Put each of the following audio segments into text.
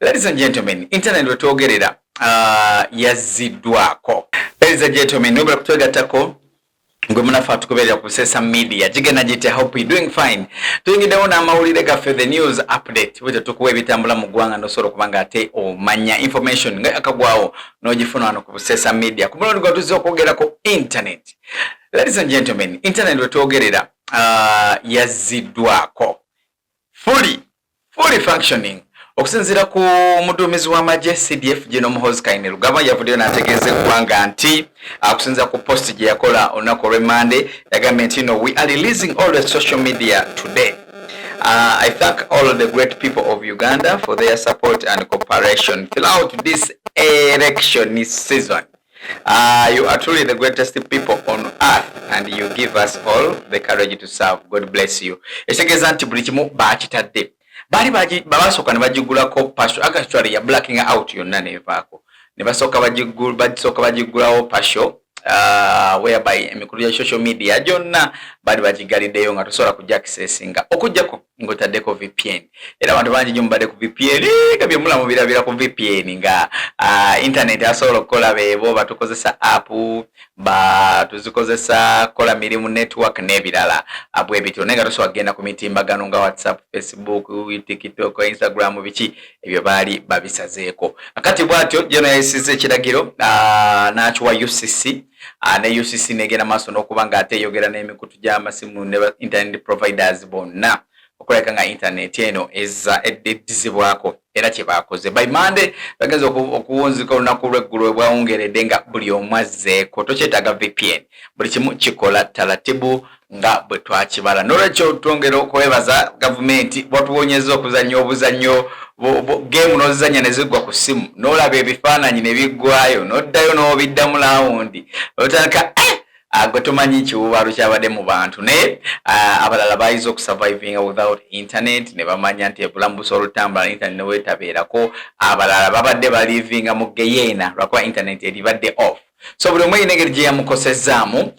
Ladies and gentlemen, internet wetwogerera yazziddwako. Ladies and gentlemen, nobula kutwegattako gwe munafe atukubeerera ku Buseesa Media, gigenda gitya? Hope you doing fine. Tuyingiddewo n'amawulire gaffe, the news update, bwetyo tukuwa ebitambula mu ggwanga nosobola okuba nga ate omanya information nga akagwawo n'ogifuna wano ku Buseesa Media. Ku mulundi gwa tuzze okwogerako internet. Ladies and gentlemen, internet wetwogerera yazziddwako, fully functioning. Okusinziira ku muduumizi w'amagye CDF General Muhoozi Kainerugaba, yavuddeyo n'ategeeza eggwanga nti okusinziira ku post gye yakola olunaku olw'Emmande, yagambye nti, "No, we are releasing all the social media today. I thank all the great people of Uganda for their support and cooperation throughout this election season. You are truly the greatest people on earth and you give us all the courage to serve. God bless you." Ekitegeeza nti buli kimu bakitadde, baali basooka ne bagigulako partial, actually ya blacking out yonna nevaako, ne basooka bagisooka bagigulawo partial, whereby emikulu gya social media gyonna baali bagigaliddeyo nga tosobola kujja accessinga okugjako ng'otaddeko VPN. Era abantu bangi nnyo mubadde ku VPN, nga byemulamu birabira ku VPN, nga internet asobola okukola beebo batukozesa app, batuzikozesa kukola mirimu, network n'ebirala bwe bityo, naye nga tosobola kugenda ku mitimbagano nga WhatsApp, Facebook, TikTok, Instagram, biki ebyo baali babisazeeko. Kati bw'atyo General yayisiza ekiragiro n'akiwa UCC, ne UCC negenda maaso n'okuba nga ate eyogera n'emikutu gy'amasimu ne internet providers bonna okulabika nga internet eno eza eddizibwako. Era kyebakoze, by Monday bagenza okuwunzika olunaku lweggulo bwawungeredde nga buli omu azzeeko, tokyetaaga VPN, buli kimu kikola talatibu nga bwe twakibala. Nolwekyo twongera okwebaza gavumenti bwatuwonyeza okuzannya obuzannyo game n'ozizannya ne ziggwa ku ssimu, n'olaba ebifaananyi ne biggwayo, n'oddayo n'obiddamu round, otandika gwe tomanyi kiwubaalo kyabadde mu bantu. Naye abalala bayinza okusurvivinga without internet ne bamanya nti obulamu busobola otambula internet newetabeerako. Abalala babadde balivinga mu geyeena lwakuba internet eribadde off. So buli omu erina engeri gye yamukosezaamu,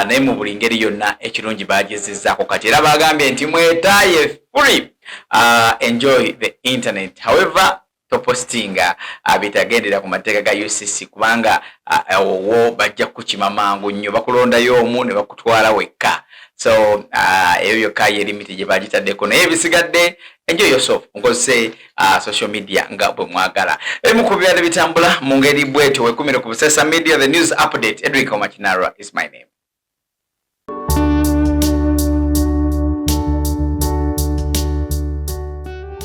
naye mu buli ngeri yonna ekirungi bagezezzaako. Kati era bagambye nti mwetaaye free, enjoy the internet, however topostinga bitagendera ku mateeka ga UCC, kubanga owo bajja kukima mangu nnyo, bakulondayo omu ne bakutwala wekka. So eyo yokka ye limit gye bagitaddeko, naye ebisigadde enjoy yourself, mukozese social media nga bwe mwagala. Ebimu ku byali bitambula mu ngeri bwetyo. Wekumire ku Busesa Media, the news update. Edric Omakinarwa is my name.